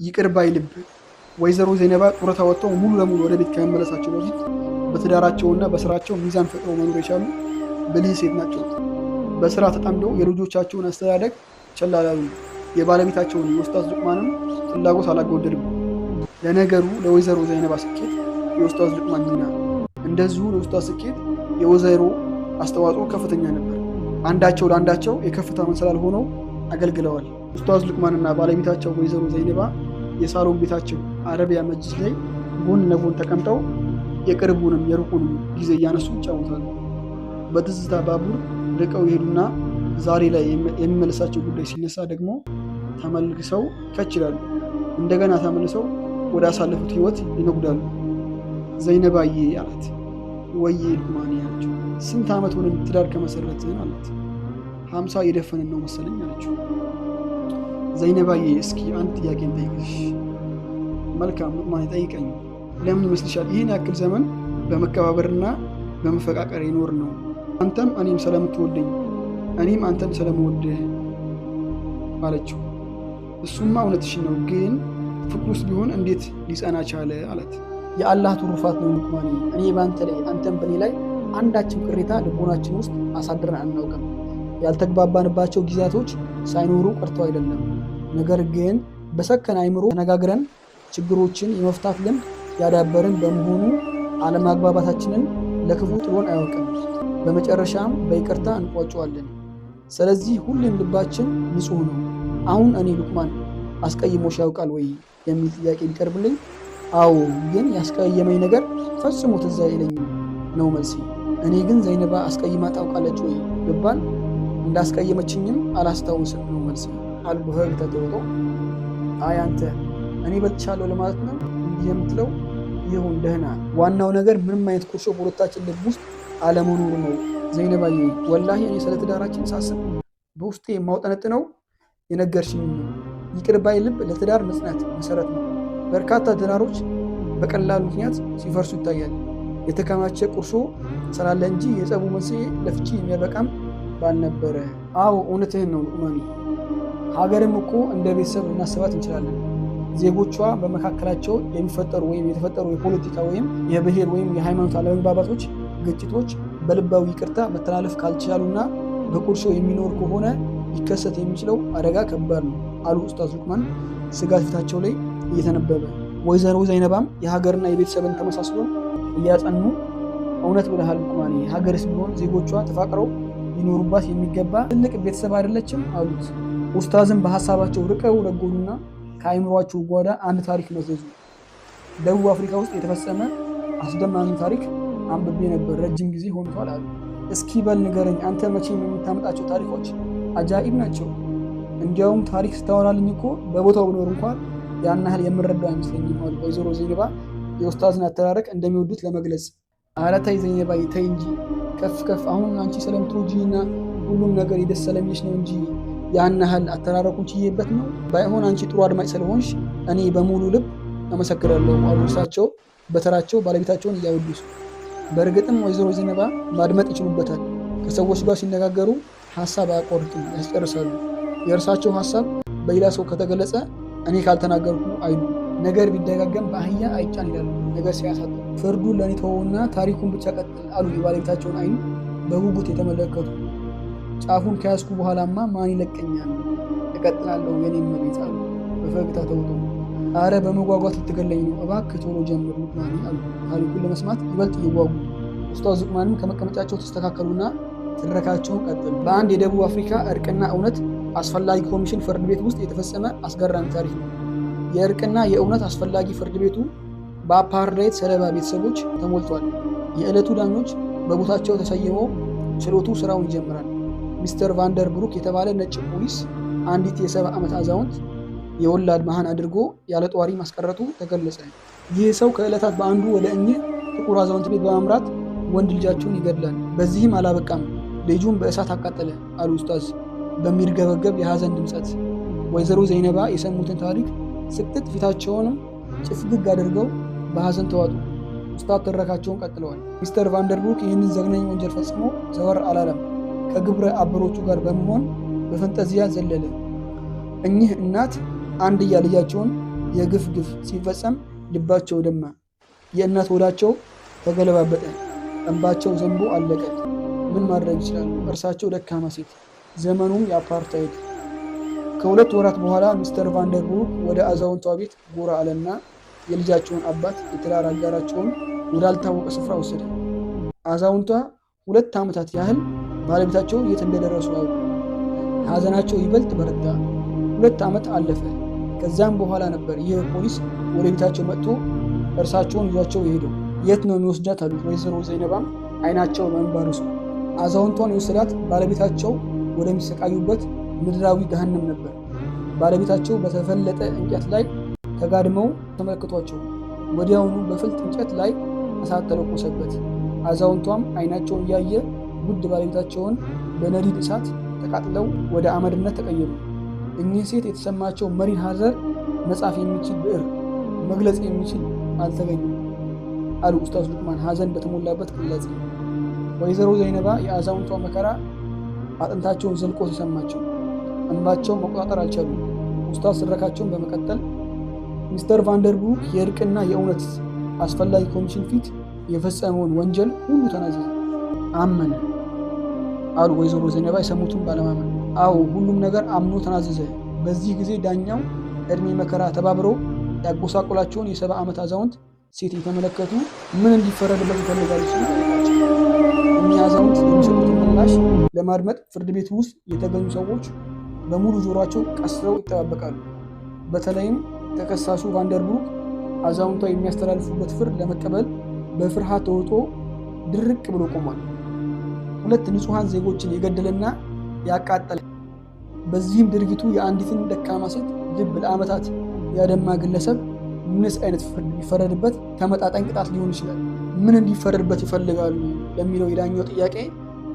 ይቅር ባይ ልብ። ወይዘሮ ዘይነባ ጡረታ ወጥተው ሙሉ ለሙሉ ወደ ቤት ከመመለሳቸው በፊት በትዳራቸውና በስራቸው ሚዛን ፈጥረው መኖር የቻሉ ብልህ ሴት ናቸው። በስራ ተጠምደው የልጆቻቸውን አስተዳደግ ችላ አላሉም። የባለቤታቸውን የኡስታዝ ሉቅማንም ፍላጎት አላጎደሉም። ለነገሩ ለወይዘሮ ዘይነባ ስኬት የኡስታዝ ሉቅማን ሚና፣ እንደዚሁ ለኡስታዝ ስኬት የወይዘሮ አስተዋጽኦ ከፍተኛ ነበር። አንዳቸው ለአንዳቸው የከፍታ መሰላል ሆነው አገልግለዋል። ኡስታዝ ሉቅማንና ባለቤታቸው ወይዘሮ ዘይነባ የሳሎን ቤታቸው አረቢያ መጅሊስ ላይ ጎን ለጎን ተቀምጠው የቅርቡንም የሩቁንም ጊዜ እያነሱ ይጫወታሉ። በትዝታ ባቡር ርቀው ይሄዱና ዛሬ ላይ የሚመልሳቸው ጉዳይ ሲነሳ ደግሞ ተመልሰው ከች ይላሉ። እንደገና ተመልሰው ወደ አሳለፉት ህይወት ይነጉዳሉ። ዘይነባዬ አላት። ወዬ ሉቅማኔ አለችው። ስንት ዓመት ሆነን ትዳር ከመሰረትን አላት። 50 የደፈንን ነው መሰለኝ አለችው። ዘይነባዬ እስኪ አንድ ጥያቄ እንጠይቅሽ። መልካም ሉቅማኔ ጠይቀኝ። ለምን ይመስልሻል ይህን ያክል ዘመን በመከባበርና በመፈቃቀር የኖር ነው? አንተም እኔም ስለምትወደኝ እኔም አንተን ስለምወድህ አለችው። እሱማ እውነትሽን ነው፣ ግን ፍቅሩስ ቢሆን እንዴት ሊጸና ቻለ አላት። የአላህ ትሩፋት ነው ሉቅማኔ። እኔ በአንተ ላይ አንተም በእኔ ላይ አንዳችም ቅሬታ ልቦናችን ውስጥ አሳድረን አናውቅም። ያልተግባባንባቸው ጊዜያቶች ሳይኖሩ ቀርተው አይደለም። ነገር ግን በሰከነ አይምሮ ተነጋግረን ችግሮችን የመፍታት ልምድ ያዳበርን በመሆኑ አለማግባባታችንን ለክፉ ጥሎን አያውቅም። በመጨረሻም በይቅርታ እንቋጨዋለን። ስለዚህ ሁሌም ልባችን ንጹሕ ነው። አሁን እኔ ሉቅማን አስቀይሞሽ ያውቃል ወይ የሚል ጥያቄ ቢቀርብልኝ፣ አዎ፣ ግን ያስቀየመኝ ነገር ፈጽሞ ትዝ አይለኝም ነው መልሴ። እኔ ግን ዘይነባ አስቀይማ ታውቃለች ወይ ብባል እንዳስቀየመችኝም አላስታውስም ነው መልሴ አሉ በፈገግታ ተውጠው። አይ አንተ እኔ በልጥሻለሁ ለማለት ነው እንዲህ የምትለው? ይሁን ደህና። ዋናው ነገር ምንም አይነት ቁርሾ በሁለታችን ልብ ውስጥ አለመኖሩ ነው። ዘይነባዬ ወላሂ እኔ ስለ ትዳራችን ሳስብ በውስጤ የማውጠነጥነው የነገርሽኝ ነው። ይቅር ባይ ልብ ለትዳር መጽናት መሰረት ነው። በርካታ ትዳሮች በቀላሉ ምክንያት ሲፈርሱ ይታያል። የተከማቸ ቁርሾ ስላለ እንጂ የጸቡ መንስኤ ለፍቺ የሚያበቃም ባልነበረ። አዎ እውነትህን ነው ሉቅማኔ። ሀገርም እኮ እንደ ቤተሰብ ልናስባት እንችላለን። ዜጎቿ በመካከላቸው የሚፈጠሩ ወይም የተፈጠሩ የፖለቲካ ወይም የብሔር ወይም የሃይማኖት አለመግባባቶች፣ ግጭቶች በልባዊ ይቅርታ መተላለፍ ካልቻሉና በቁርሾ የሚኖር ከሆነ ሊከሰት የሚችለው አደጋ ከባድ ነው አሉ ኡስታዝ ሉቅማን ስጋት ፊታቸው ላይ እየተነበበ። ወይዘሮ ዘይነባም የሀገርና የቤተሰብን ተመሳስሎ እያጸኑ እውነት ብለሃል ሉቅማኔ፣ ሀገርስ ቢሆን ዜጎቿ ተፋቅረው ሊኖሩባት የሚገባ ትልቅ ቤተሰብ አይደለችም አሉት። ኡስታዝም በሀሳባቸው ርቀው ለጎዱና ከአይምሯቸው ጓዳ አንድ ታሪክ መዘዙ። ደቡብ አፍሪካ ውስጥ የተፈጸመ አስደማሚ ታሪክ አንብቤ ነበር፣ ረጅም ጊዜ ሆኖቷል አሉ። እስኪ በል ንገረኝ፣ አንተ መቼም የምታመጣቸው ታሪኮች አጃኢብ ናቸው። እንዲያውም ታሪክ ስታወራልኝ እኮ በቦታው ብኖር እንኳን ያን ያህል የምረዳው አይመስለኝም አሉ ወይዘሮ ዘይነባ የኡስታዝን አተራረክ እንደሚወዱት ለመግለጽ። ኧረ ተይ ዘይነባ ተይ እንጂ ከፍ ከፍ፣ አሁን አንቺ ስለምትወጂና ሁሉም ነገር ደስ ስለሚልሽ ነው እንጂ ያን ያህል አተራረኩን ችዬበት ነው። ባይሆን አንቺ ጥሩ አድማጭ ስለሆንሽ እኔ በሙሉ ልብ አመሰግናለሁ አሉ እርሳቸው በተራቸው ባለቤታቸውን እያወደሱ። በእርግጥም ወይዘሮ ዘይነባ ማድመጥ ይችሉበታል። ከሰዎች ጋር ሲነጋገሩ ሀሳብ አያቋርጡም፣ ያስጨርሳሉ። የእርሳቸው ሀሳብ በሌላ ሰው ከተገለጸ እኔ ካልተናገርኩ አይሉ። ነገር ቢደጋገም በአህያ አይጫን ይላሉ ነገር ሲያሳጡ። ፍርዱን ለእኔ ተወውና ታሪኩን ብቻ ቀጥል አሉ የባለቤታቸውን አይን በጉጉት የተመለከቱ። ጫፉን ከያዝኩ በኋላማ ማን ይለቀኛል? እቀጥላለሁ የኔ እመቤት አሉ በፈገግታ ተውጠው። አረ በመጓጓት ልትገለኝ ነው፣ እባክህ ቶሎ ጀምር ሉቅማኔ አሉ ታሪኩን ለመስማት ይበልጥ እየጓጉ። ኡስታዝ ሉቅማንም ከመቀመጫቸው ተስተካከሉና ትረካቸውን ቀጠሉ። በአንድ የደቡብ አፍሪካ እርቅና እውነት አስፈላጊ ኮሚሽን ፍርድ ቤት ውስጥ የተፈጸመ አስገራሚ ታሪክ ነው። የእርቅና የእውነት አስፈላጊ ፍርድ ቤቱ በአፓርታይድ ሰለባ ቤተሰቦች ተሞልቷል። የዕለቱ ዳኞች በቦታቸው ተሰይመው ችሎቱ ስራውን ይጀምራል። ሚስተር ቫንደር ብሩክ የተባለ ነጭ ፖሊስ አንዲት የ70 ዓመት አዛውንት የወላድ መሃን አድርጎ ያለ ጧሪ ማስቀረቱ ተገለጸ። ይህ ሰው ከዕለታት በአንዱ ወደ እኚህ ጥቁር አዛውንት ቤት በማምራት ወንድ ልጃቸውን ይገድላል። በዚህም አላበቃም፣ ልጁን በእሳት አቃጠለ አሉ ኡስታዝ በሚርገበገብ የሐዘን ድምፀት። ወይዘሮ ዘይነባ የሰሙትን ታሪክ ስቅጥጥ ፊታቸውንም ጭፍግግ አድርገው በሐዘን ተዋጡ። ኡስታዝ ትረካቸውን ቀጥለዋል። ሚስተር ቫንደርብሩክ ይህንን ዘግናኝ ወንጀል ፈጽሞ ዘወር አላለም። ከግብረ አበሮቹ ጋር በመሆን በፈንጠዚያ ዘለለ። እኚህ እናት አንድያ ልጃቸውን የግፍ ግፍ ሲፈጸም ልባቸው ደማ። የእናት ሆዳቸው ተገለባበጠ። እንባቸው ዘንቦ አለቀ። ምን ማድረግ ይችላሉ? እርሳቸው ደካማ ሴት፣ ዘመኑም የአፓርታይድ። ከ2 ወራት በኋላ ሚስተር ቫንደርብሩክ ወደ አዛውንቷ ቤት ጎራ አለና የልጃቸውን አባት የትዳር አጋራቸውን ወዳልታወቀ ስፍራ ወሰደ። አዛውንቷ 2 ዓመታት ያህል ባለቤታቸው የት እንደደረሱ አያውቁም። ሐዘናቸው ይበልጥ በረታ። 2 ዓመት አለፈ። ከዚያም በኋላ ነበር ይህ ፖሊስ ወደ ቤታቸው መጥቶ እርሳቸውን ይዟቸው የሄደው። የት ነው የሚወስዳት አሉት። ወይዘሮ ዘይነባም አይናቸው በእንባ ርሶ አዛውንቷን የወሰዳት ባለቤታቸው ወደሚሰቃዩበት ምድራዊ ገሃነም ነበር። ባለቤታቸው በተፈለጠ እንጨት ላይ ተጋድመው ተመልክቷቸው ወዲያውኑ በፍልጥ እንጨት ላይ እሳት ተለኮሰበት። አዛውንቷም አይናቸውን እያየ ውድ ባለቤታቸውን በነዲድ እሳት ተቃጥለው ወደ አመድነት ተቀየሩ። እኚህ ሴት የተሰማቸው መሪር ሐዘን መጻፍ የሚችል ብዕር መግለጽ የሚችል አልተገኘም አሉ ኡስታዝ ሉቅማን ሐዘን በተሞላበት ቅላጼ። ወይዘሮ ዘይነባ የአዛውንቷ መከራ አጥንታቸውን ዘልቆ ተሰማቸው። እንባቸው መቆጣጠር አልቻሉም። ኡስታዝ ትረካቸውን በመቀጠል ሚስተር ቫንደርብሩክ የእርቅና የእውነት አስፈላጊ ኮሚሽን ፊት የፈጸመውን ወንጀል ሁሉ ተናዘዘ፣ አመነ አሉ ወይዘሮ ዘይነባ የሰሙትን ባለማመን። አዎ፣ ሁሉም ነገር አምኖ ተናዘዘ። በዚህ ጊዜ ዳኛው እድሜ መከራ ተባብረው ያጎሳቆላቸውን የ70 ዓመት አዛውንት ሴት የተመለከቱ ምን እንዲፈረድበት ይፈልጋሉ ሲሉ ጠየቃቸው። እኒህ አዛውንት የሚሰጡትን ምላሽ ለማድመጥ ፍርድ ቤቱ ውስጥ የተገኙ ሰዎች በሙሉ ጆሯቸው ቀስረው ይጠባበቃሉ። በተለይም ተከሳሹ ቫንደርብሩክ አዛውንቷ የሚያስተላልፉበት ፍርድ ለመቀበል በፍርሃት ተውጦ ድርቅ ብሎ ቆሟል። ሁለት ንጹሐን ዜጎችን የገደለና ያቃጠለ፣ በዚህም ድርጊቱ የአንዲትን ደካማ ሴት ልብ ለዓመታት ያደማ ግለሰብ ምንስ አይነት ፍርድ ቢፈረድበት ተመጣጣኝ ቅጣት ሊሆን ይችላል? ምን እንዲፈረድበት ይፈልጋሉ ለሚለው የዳኛው ጥያቄ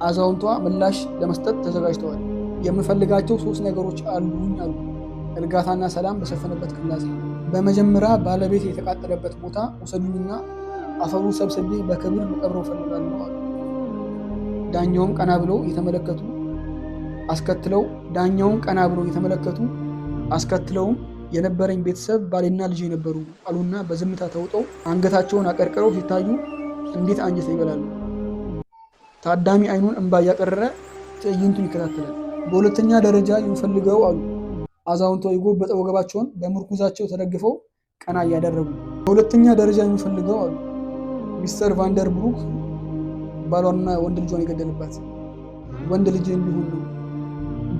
አዛውንቷ ምላሽ ለመስጠት ተዘጋጅተዋል። የምፈልጋቸው ሶስት ነገሮች አሉኝ አሉ እርጋታና ሰላም በሰፈነበት ቅላጼ። በመጀመሪያ ባለቤቴ የተቃጠለበት ቦታ ውሰዱኝና አፈሩን ሰብስቤ በክብር ልቀብረው እፈልጋለሁ አሉ። ዳኛውም ቀና ብለው የተመለከቱ አስከትለው ዳኛውን ቀና ብለው የተመለከቱ አስከትለውም የነበረኝ ቤተሰብ ባሌና ልጄ ነበሩ አሉና በዝምታ ተውጠው አንገታቸውን አቀርቅረው ሲታዩ እንዴት አንጀት ይበላሉ። ታዳሚ አይኑን እንባ እያቀረረ ትዕይንቱን ይከታተላል። በሁለተኛ ደረጃ የምፈልገው አሉ አዛውንቷ የጎበጠ ወገባቸውን በምርኩዛቸው ተደግፈው ቀና እያደረጉ። በሁለተኛ ደረጃ የምፈልገው አሉ ሚስተር ቫንደርብሩክ ባሏንና ወንድ ልጇን የገደለባት ወንድ ልጅ እንዲሆን ነው።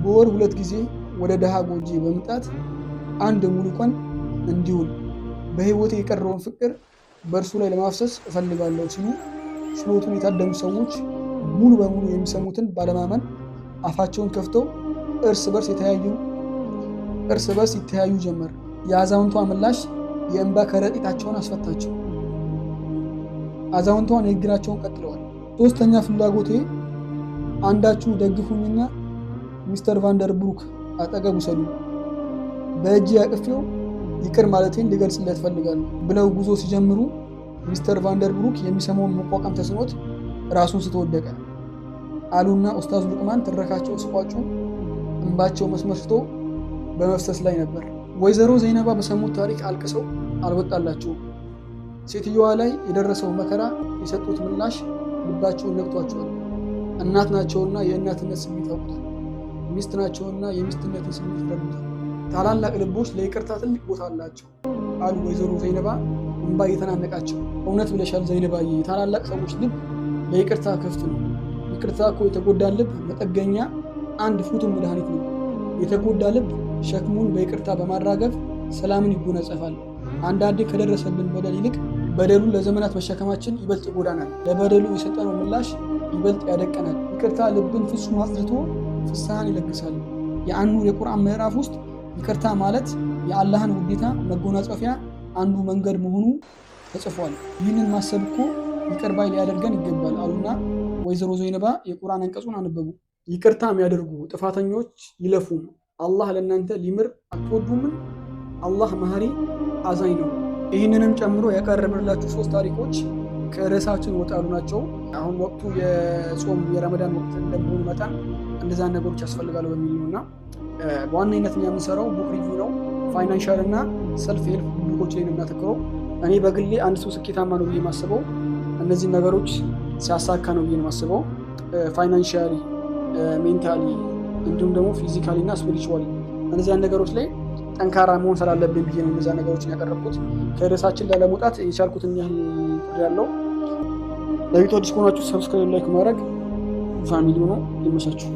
በወር ሁለት ጊዜ ወደ ደሃ ጎጆ በመምጣት አንድ ሙሉ ቀን እንዲውል በሕይወቴ የቀረውን ፍቅር በእርሱ ላይ ለማፍሰስ እፈልጋለሁ ሲሉ ችሎቱን የታደሙ ሰዎች ሙሉ በሙሉ የሚሰሙትን ባለማመን አፋቸውን ከፍተው እርስ በርስ ይተያዩ ጀመር። የአዛውንቷ ምላሽ የእንባ ከረጢታቸውን አስፈታቸው። አዛውንቷ ንግግራቸውን ቀጥለዋል። ሶስተኛ ፍላጎቴ አንዳችሁ ደግፉኝና ሚስተር ቫንደርብሩክ አጠገብ ውሰዱ፣ በእጅ አቅፌው ይቅር ማለቴን ልገልጽለት እፈልጋለሁ ብለው ጉዞ ሲጀምሩ ሚስተር ቫንደርብሩክ የሚሰማውን መቋቋም ተስኖት ራሱን ስቶ ወደቀ አሉና ኡስታዝ ሉቅማን ትረካቸው ሲቋጩ እንባቸው መስመር ስቶ በመፍሰስ ላይ ነበር። ወይዘሮ ዘይነባ በሰሙት ታሪክ አልቅሰው አልወጣላቸውም። ሴትየዋ ላይ የደረሰው መከራ የሰጡት ምላሽ ልባቸውን ነክቷቸዋል። እናት ናቸውና የእናትነት ስሜት ያውቁታል። ሚስት ናቸውና የሚስትነትን ስሜት ይረዱታል። ታላላቅ ልቦች ለይቅርታ ትልቅ ቦታ አላቸው አሉ ወይዘሮ ዘይነባ እንባ እየተናነቃቸው። እውነት ብለሻል ዘይነባዬ፣ የታላላቅ ሰዎች ልብ ለይቅርታ ክፍት ነው። ይቅርታ እኮ የተጎዳን ልብ መጠገኛ አንድ ፍቱን መድኃኒት ነው። የተጎዳ ልብ ሸክሙን በይቅርታ በማራገፍ ሰላምን ይጎናጸፋል። አንዳንዴ ከደረሰብን በደል ይልቅ በደሉን ለዘመናት መሸከማችን ይበልጥ ይጎዳናል። ለበደሉ የሰጠነው ምላሽ ይበልጥ ያደቀናል። ይቅርታ ልብን ፍጹም አጽድቶ ፍስሐን ይለግሳል። የአኑር የቁርአን ምዕራፍ ውስጥ ይቅርታ ማለት የአላህን ውዴታ መጎናጸፊያ አንዱ መንገድ መሆኑ ተጽፏል። ይህንን ማሰብ እኮ ይቅር ባይ ሊያደርገን ይገባል አሉና ወይዘሮ ዘይነባ የቁርአን አንቀጹን አነበቡ። ይቅርታ የሚያደርጉ ጥፋተኞች ይለፉም፣ አላህ ለእናንተ ሊምር አትወዱምን? አላህ መሐሪ አዛኝ ነው። ይህንንም ጨምሮ ያቀረብንላችሁ ሶስት ታሪኮች ከርዕሳችን ወጣ ያሉ ናቸው። አሁን ወቅቱ የጾም የረመዳን ወቅት እንደመሆኑ መጠን እንደዛን ነገሮች ያስፈልጋሉ በሚል ነው እና በዋነኝነት እኛ የምንሰራው book review ነው። Financial እና self help book ኦች ላይ ነው የምናተኩረው። እኔ በግሌ አንድ ሰው ስኬታማ ነው ብዬ የማስበው እነዚህን ነገሮች ሲያሳካ ነው ብዬ ነው የማስበው። Financially፣ mentally እንዲሁም ደግሞ physically እና spiritually እነዚያን ነገሮች ላይ ጠንካራ መሆን ስላለብን ብዬ ነው እነዚያ ነገሮችን ያቀረብኩት። ከርዕሳችን ላለመውጣት የቻልኩትን ያህል ያለው። ለቤቱ አዲስ ከሆናችሁ subscribe፣ like ማድረግ family ሆኖ ይመቻችሁ።